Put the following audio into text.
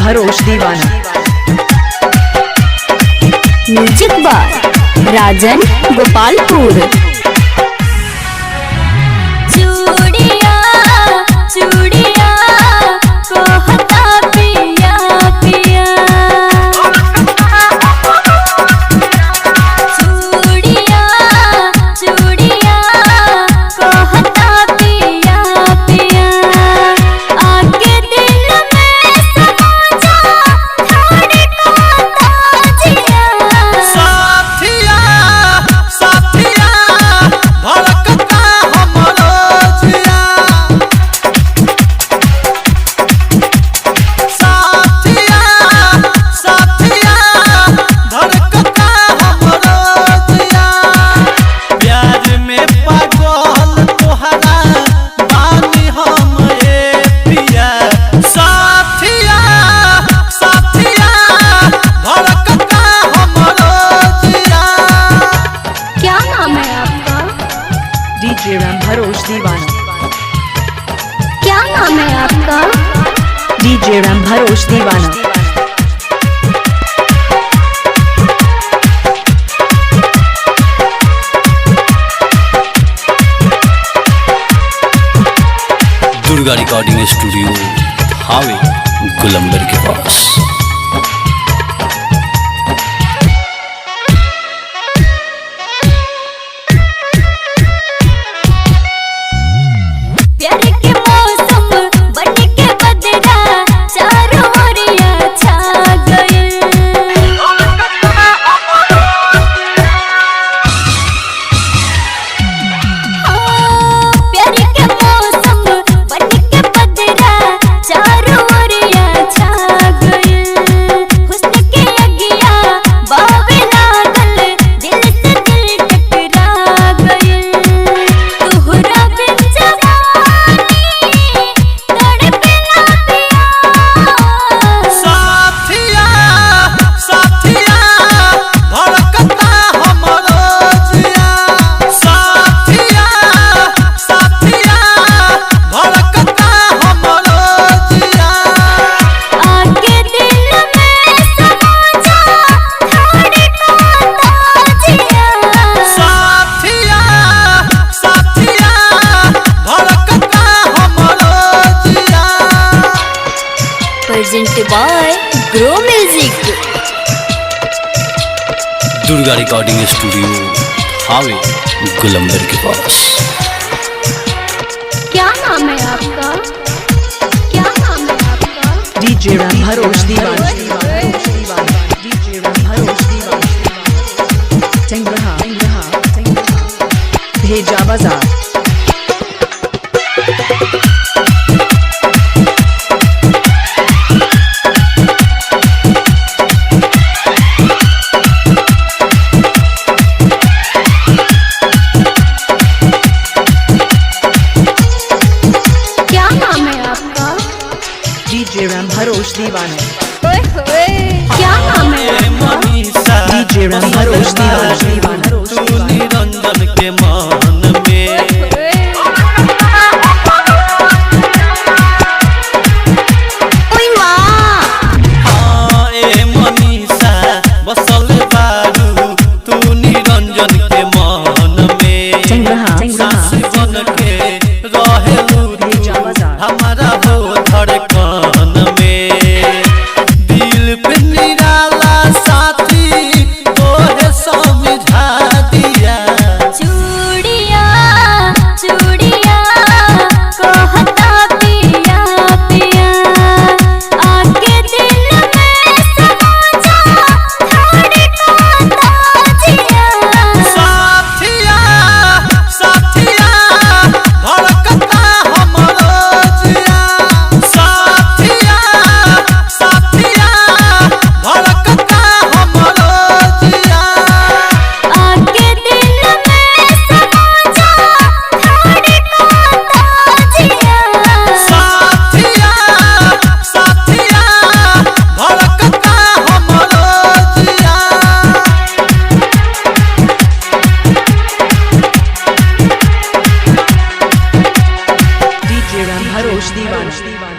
भरोश दीवाना। Music by राजन गोपालपुर। चूड़िया चूड़िया कोहता पिया पिया, चूड़िया चूड़िया कोहता पिया पिया, आके दिल में समा जा धड़कता जिया। साथिया साथिया धड़कता हमरो जिया, साथिया साथिया धड़कता हमरो जिया। प्यार में पागल तोहरा बानी हम ए पिया, साथिया साथिया धड़कता हमरो जिया। क्या नाम है आपका? डीजे राम भरोश दीवाना। क्या नाम है आपका? डीजे राम भरोश दीवाना। दुर्गा रिकॉर्डिंग स्टूडियो हावे गुलंबर के पास। प्यार के मौसम बन के बदरा चारों ओरिया छा गए। प्यार के मौसम बन के बदरा चारों ओरिया छा गए। हुस्न के अगिया बावे लागल दिल से दिल टकरा गए। तुहरा बिन जवानी तड़पे ना पिया। साथिया साथिया धड़कता हमरो जिया, साथिया साथिया धड़कता हमरो जिया। आके दिल में समा जा धड़कता जिया। साथिया साथिया धड़कता हमरो जिया। Present by grow music. Durga recording studio हावे गुलंबर के पास। क्या नाम है आपका? क्या नाम है आपका? डीजे राम भरोश दीवाना। डीजे राम भरोश दीवाना। टेंगरहा भेजा बाजार। क्या नाम है आपका? डीजे राम भरोश दीवाना। क्या नाम है आपका? डीजे राम भरोश दीवाना। तू निरंजन के मन में ओए माँ, हाँ ए मनीषा बसल बारू तू निरंजन के मन में। टेंगरहा सास बन के रहेलू भेजा तू बाजार। हमारा हो धड़कन में। दिल पे निराला साथी तोहे समझा दिया। चूड़िया चूड़िया कहता पिया पिया, आके दिल में समा जा धड़कता जिया। साथिया साथिया धड़कता हमरो जिया, साथिया साथिया धड़कता हमरो जिया। आके दिल में समा जा धड़कता जिया। साथिया साथिया धड़कता हमरो जिया। डीजे राम भरोश दीवाना।